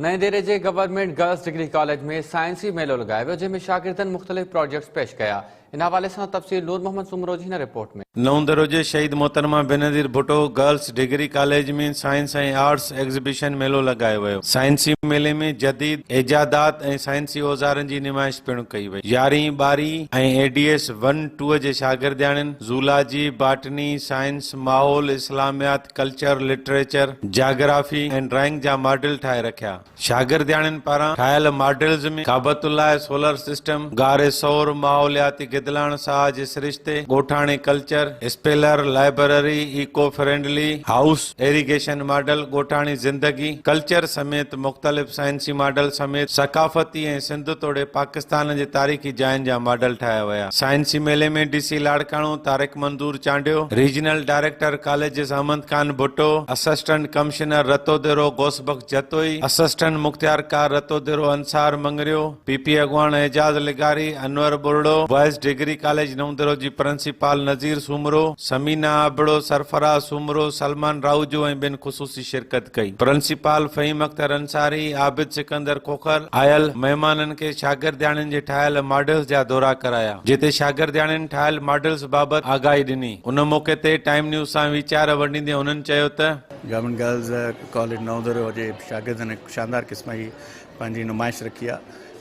نئين ديري جي گورنمينٽ گرلز ڊگري ڪاليج ۾ سائنسي ميلو لڳايو ويو جنهن ۾ شاگردن مختلف پراجيڪٽس پيش ڪيا. ان حوالي سان تفصيل نور محمد سومرو جي هن رپورٽ ۾. نئون ديرو جي شهيد محترمه Benazir Bhutto girls degree college ۾ science ۽ arts exhibition ميلو لڳايو ويو. سائنسي ميلي ۾ جديد ايجادات ۽ سائنسي اوزارن جي نمائش پڻ ڪئي وئي. يارهين، ٻارهين ۽ اي ڊي ايس ون ٽو جي شاگردياڻين زولاجي، باٽني، سائنس، ماحول، اسلاميات، ڪلچر، لٽريچر، جاگرافي ۽ ڊرائنگ جا ماڊل ٺاهي رکيا. شاگردياڻين پاران ٺاهيل ماڊلز ۾ ڪعبة الله، سولر سسٽم، غار ثور، ماحولياتي گدلاڻ ساهه جي سرشتي، ڳوٺاڻي culture, speller, library, eco friendly house, irrigation model, ڳوٺاڻي زندگي، ڪلچر سميت مختلف سائنسي ماڊل سميت ثقافتي ۽ سنڌ توڙي پاڪستان جي تاريخي جاين جا ماڊل ٺاهيا ويا. سائنسي ميلي ۾ D C Larkana Tariq Manzoor Chandio, regional director colleges Ahmed Khan Bhutto, assistant commissioner Ratodero Ghaus Bakhsh Jatoi, assistant مختيارڪار رتوديرو انصار مڱريو، P P اڳواڻ اعجاز لغاري، Anwar Buriro, boys degree college Naun Dero جي پرنسپال نذير سومرو، ثمينه ابڙو، سرفراز سومرو، سلمان راهوجو ۽ ٻين خصوصي شرڪت ڪئي. پرنسپال فهيم اختر انصاري، عابد سڪندر کوکر آيل مهمانن کي شاگردياڻين جي ٺاهيل ماڊلز جا دورا ڪرايا، جتي شاگردياڻين ٺاهيل ماڊلز بابت آگاهي ڏني. ان موقعي تي ٽائيم نيوز سان ويچار ونڊيندي هنن چيو ته. Government girls college Naun Dero جي شاگردن هڪ شاندار قسم جي پنهنجي نمائش رکي آهي،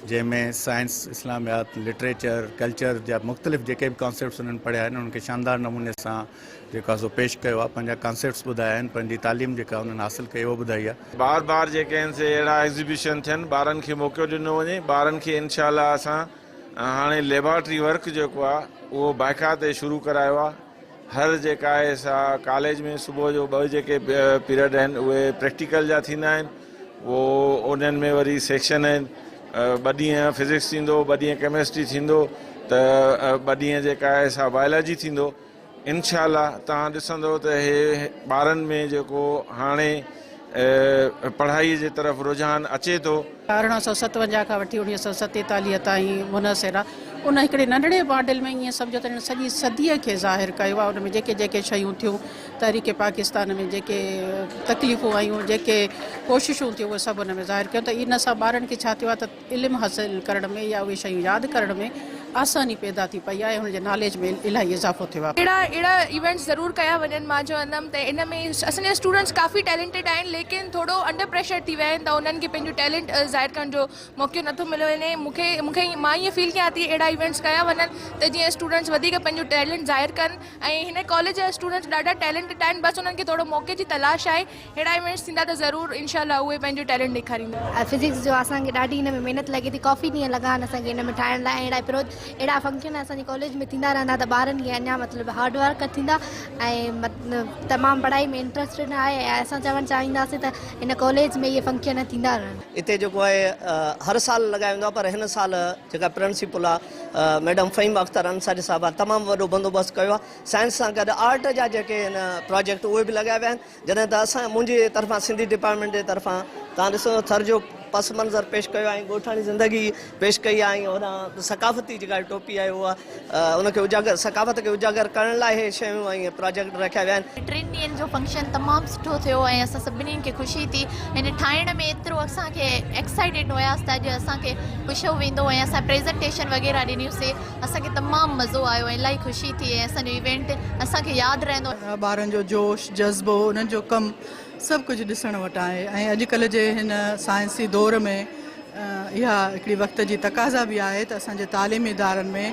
جنهن ۾ سائنس، اسلاميات، لٽريچر، ڪلچر جا مختلف جيڪي به ڪانسيپٽس انهن پڙهيا آهن، انهن کي شاندار نموني سان جيڪو آهي سو پيش ڪيو آهي، پنهنجا ڪانسيپٽس ٻڌايا آهن، پنهنجي تعليم جيڪا انهن حاصل ڪئي اها ٻڌائي آهي. بار بار جيڪي آهن سي اهڙا ايگزيبيشن ٿين ٻارن کي موقعو ڏنو وڃي ٻارن کي انشاء الله اسان هاڻي ليبارٽري ورڪ جيڪو آهي اهو باقاعدي تي شروع ڪرايو آهي هر جيڪا آهي سا ڪاليج ۾ صبح جو ٻه جيڪي پيريڊ آهن اهي پريڪٽيڪل جا ٿيندا آهن اهو انهن ۾ وري سيڪشن آهن ٻه ڏينهن فزڪس ٿيندو ٻه ڏينهن ڪيمسٽري ٿيندو ته ٻه ڏينهن جيڪا آهي سا بائلاجي ٿيندو انشاء الله توهان ڏسندو ته هي ٻارن ۾ جيڪو هاڻي پڙهائي جي طرف رجحان اچي ٿو. 1857 کان وٺي 1947 تائين منحصر آهي. ان هڪڙي ننڍڙي ماڊل ۾ ائين سمجهو ته سڄي صديء کي ظاهر ڪيو آهي. ان ۾ جيڪي جيڪي شيون ٿيون، تحريڪ پاڪستان ۾ جيڪي تڪليفون آيون، جيڪي ڪوششون ٿيون، اهي سڀ ان ۾ ظاهر ڪيو ته ان سان ٻارن کي ڇا ٿيو آهي ته علم حاصل ڪرڻ ۾ يا اهي شيون ياد ڪرڻ ۾ آساني پيدا ٿي پئي آهي ۽ هن جي ناليج ۾ الاهي اضافو ٿيو آهي. اهڙا اهڙا ايونٽس ضرور ڪيا وڃن مان چوندم ته ان ۾ اسان جا اسٽوڊنٽس ڪافي ٽيلنٽيڊ آهن ليڪن ٿورو انڊر پريشر ٿي ويا آهن ته انهن کي پنهنجو ٽيلنٽ ظاهر ڪرڻ جو موقعو نٿو مليو وڃي مون کي مون کي مان ائين فيل ڪيان ٿي اهڙا ايونٽس ڪيا وڃن ته جيئن اسٽوڊنٽس وڌيڪ پنهنجو ٽيلنٽ ظاهر ڪن ۽ هن ڪاليج جا اسٽوڊنٽس ڏاڍا ٽيلنٽيڊ آهن بس انهن کي ٿورو موقعي جي تلاش آهي اهڙا ايونٽس ٿيندا ته ضرور انشاء الله اهي پنهنجو ٽيلنٽ ڏيکاريندا. فزڪس جو اسان کي ڏاڍي هن ۾ محنت لڳي ٿي ڪافي ڏينهن لڳا آهن اسان کي هن ۾ ٺاهڻ لاء ۽ اهڙا پرو اهڙا فنڪشن اسان جي ڪاليج ۾ ٿيندا رهندا ته ٻارن کي اڃا مطلب هارڊ ورڪ ٿيندا ۽ تمام پڙهائي ۾ انٽرسٽيڊ آهي ۽ اسان چوڻ چاهينداسين ته هن ڪاليج ۾ اهي فنڪشن ٿيندا رهن. اتي جيڪو آهي هر سال لڳايو ويندو آهي پر هن سال جيڪا پرنسپل آهي ميڊم فهيم اختر انصاري صاحبه تمام وڏو بندوبست ڪيو آهي سائنس سان گڏ آرٽ جا جيڪي آهن پراجيڪٽ اهي به لڳايا ويا آهن جڏهن ته اسان منهنجي طرفان سنڌي ڊپارٽمينٽ جي طرفان توهان ڏسو ٿر جو پس منظر پيش ڪيو آهي ۽ ڳوٺاڻي زندگي پيش ڪئي آهي ۽ هوڏانهن ثقافتي جيڪا ٽوپي آهي اها ان کي اجاگر ثقافت کي اجاگر ڪرڻ لاء اهي شيون ۽ پراجيڪٽ رکيا ويا آهن. ٽن ڏينهن جو فنڪشن تمام سٺو ٿيو ۽ اسان سڀني کي خوشي ٿي هن ٺاهڻ ۾ ايترو اسان کي ايڪسائيٽيڊ هياسين ته اڄ اسان کي پڇيو ويندو ۽ اسان پريزنٽيشن وغيره ڏنيونسي اسان کي تمام مزو آيو ۽ الاهي خوشي ٿي ۽ اسان جو ايونٽ اسان کي ياد رهندو. ٻارن جو جوش، جذبو، انهن جو ڪم سڀ ڪجهه ڏسڻ وٽان آهي ۽ اڄڪلهه جي هن سائنسي دور ۾ اها هڪڙي وقت جي تقاضا به آهي ته اسان جي تعليمي ادارن ۾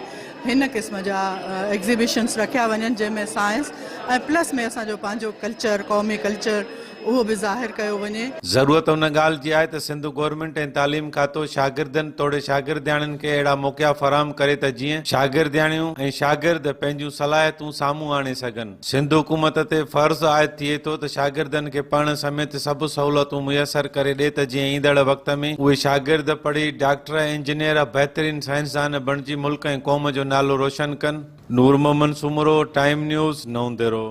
هن قسم جا ايگزيبيشنس رکيا وڃن جنهن ۾ سائنس ۽ پلس ۾ اسان جو پنهنجو ڪلچر قومي ڪلچر اهو به ظاهر ڪيو وڃي. ضرورت ان ڳالهه جي آهي ته سنڌ گورنمينٽ ۽ تعليم کاتو شاگردن توڙي شاگردياڻين کي اهڙا موقعا فراهم ڪري ته جيئن شاگردياڻيون ۽ شاگرد پنهنجون صلاحيتون سامهون آڻي سگهن. سنڌ حڪومت تي فرض عائد ٿئي ٿو ته شاگردن کي پڙهڻ سميت سڀ سهولتون ميسر ڪري ڏي ته جيئن ايندڙ وقت ۾ اهي شاگرد پڙهي ڊاڪٽر، انجنيئر، بهترين سائنسدان بڻجي ملڪ ۽ قوم جو نالو روشن ڪن. نور محمد سومرو، ٽائيم نيوز، نئون ديرو.